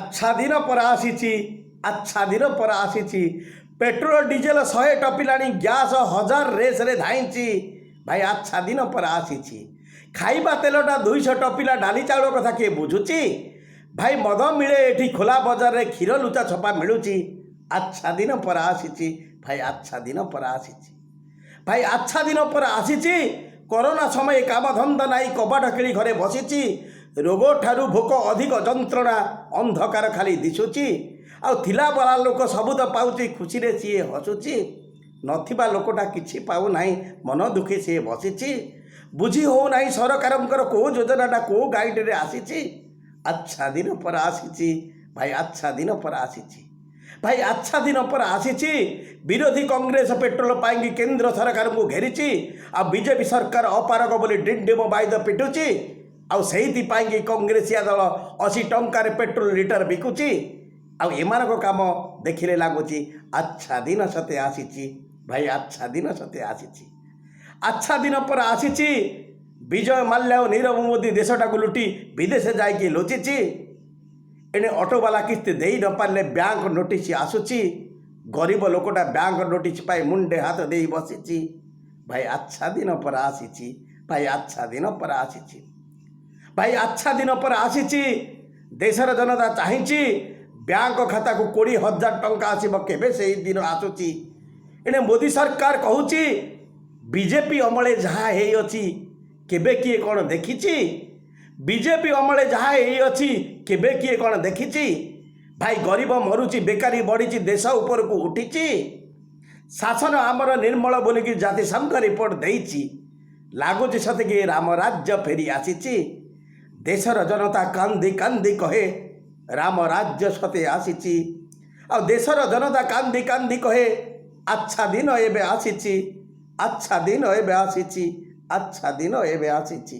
ଆଚ୍ଛା ଦିନ ପରା ଆସିଛି, ଆଚ୍ଛା ଦିନ ପରା ଆସିଛି। ପେଟ୍ରୋଲ ଡିଜେଲ 100 ଟପିଲାଣି, ଗ୍ୟାସ୍ 1000 ରେସ୍ରେ ଧାଇଁଛି। ଭାଇ, ଆଚ୍ଛା ଦିନ ପରା ଆସିଛି। ଖାଇବା ତେଲଟା 200 ଟପିଲା, ଡାଲି ଚାଉଳ କଥା କିଏ ବୁଝୁଛି? ଭାଇ, ମଦ ମିଳେ ଏଠି ଖୋଲା ବଜାରରେ, କ୍ଷୀର ଲୁଚା ଛପା ମିଳୁଛି। ଆଚ୍ଛା ଦିନ ପରା ଆସିଛି। ଭାଇ, ଆଚ୍ଛା ଦିନ ପରା ଆସିଛି। ଭାଇ, ଆଚ୍ଛା ଦିନ ପରା ଆସିଛି। କରୋନା ସମୟ କାମ ଧନ୍ଦା ନାହିଁ, କବାଟ କିଳି ଘରେ ବସିଛି। ରୋଗ ଠାରୁ ଭୋକ ଅଧିକ ଯନ୍ତ୍ରଣା, ଅନ୍ଧକାର ଖାଲି ଦିଶୁଛି। ଆଉ ଥିଲା ବାଲା ଲୋକ ସବୁ ତ ପାଉଛି, ଖୁସିରେ ସିଏ ହସୁଛି। ନଥିବା ଲୋକଟା କିଛି ପାଉନାହିଁ, ମନ ଦୁଃଖୀ ସିଏ ବସିଛି। ବୁଝି ହେଉନାହିଁ ସରକାରଙ୍କର କେଉଁ ଯୋଜନାଟା କେଉଁ ଗାଇଡ଼ରେ ଆସିଛି। ଆଚ୍ଛା ଦିନ ପରା ଆସିଛି। ଭାଇ, ଆଚ୍ଛା ଦିନ ପରା ଆସିଛି। ଭାଇ, ଆଚ୍ଛା ଦିନ ପରା ଆସିଛି। ବିରୋଧୀ କଂଗ୍ରେସ ପେଟ୍ରୋଲ ପାଇଁକି କେନ୍ଦ୍ର ସରକାରଙ୍କୁ ଘେରିଛି, ଆଉ ବିଜେପି ସରକାର ଅପାରଗ ବୋଲି ଡିଣ୍ଡିମ ବାଇଦ ପିଟୁଛି। ଆଉ ସେଇଥିପାଇଁକି କଂଗ୍ରେସିଆ ଦଳ 80 ଟଙ୍କାରେ ପେଟ୍ରୋଲ ଲିଟର ବିକୁଛି। ଆଉ ଏମାନଙ୍କ କାମ ଦେଖିଲେ ଲାଗୁଛି ଆଚ୍ଛା ଦିନ ସତେ ଆସିଛି। ଭାଇ, ଆଚ୍ଛା ଦିନ ସତେ ଆସିଛି। ଆଚ୍ଛା ଦିନ ପରା ଆସିଛି। ବିଜୟ ମାଲ୍ୟା ଓ ନୀରବ ମୋଦି ଦେଶଟାକୁ ଲୁଟି ବିଦେଶ ଯାଇକି ଲୁଚିଛି। ଏଣେ ଅଟୋବାଲା କିସ୍ତି ଦେଇ ନପାରିଲେ ବ୍ୟାଙ୍କ ନୋଟିସ୍ ଆସୁଛି। ଗରିବ ଲୋକଟା ବ୍ୟାଙ୍କ ନୋଟିସ୍ ପାଇ ମୁଣ୍ଡେ ହାତ ଦେଇ ବସିଛି। ଭାଇ, ଆଚ୍ଛା ଦିନ ପରା ଆସିଛି। ଭାଇ, ଆଚ୍ଛା ଦିନ ପରା ଆସିଛି। ଭାଇ, ଆଚ୍ଛା ଦିନ ପରା ଆସିଛି। ଦେଶର ଜନତା ଚାହିଁଛି ବ୍ୟାଙ୍କ ଖାତାକୁ 20,000 ଟଙ୍କା ଆସିବ, କେବେ ସେଇ ଦିନ ଆସୁଛି? ଏଣେ ମୋଦି ସରକାର କହୁଛି, ବିଜେପି ଅମଳେ ଯାହା ହେଇଅଛି କେବେ କିଏ କ'ଣ ଦେଖିଛି? ବିଜେପି ଅମଳେ ଯାହା ହେଇଅଛି କେବେ କିଏ କ'ଣ ଦେଖିଛି? ଭାଇ, ଗରିବ ମରୁଛି, ବେକାରୀ ବଢ଼ିଛି, ଦେଶ ଉପରକୁ ଉଠିଛି। ଶାସନ ଆମର ନିର୍ମଳ ବୋଲିକି ଜାତିସଂଘ ରିପୋର୍ଟ ଦେଇଛି। ଲାଗୁଛି ସତେକି ରାମ ରାଜ୍ୟ ଫେରି ଆସିଛି। ଦେଶର ଜନତା କାନ୍ଦି କାନ୍ଦି କହେ, ରାମ ରାଜ୍ୟ ସତେ ଆସିଛି। ଆଉ ଦେଶର ଜନତା କାନ୍ଦି କାନ୍ଦି କହେ, ଆଚ୍ଛା ଦିନ ଏବେ ଆସିଛି। ଆଚ୍ଛା ଦିନ ଏବେ ଆସିଛି। ଆଚ୍ଛା ଦିନ ଏବେ ଆସିଛି।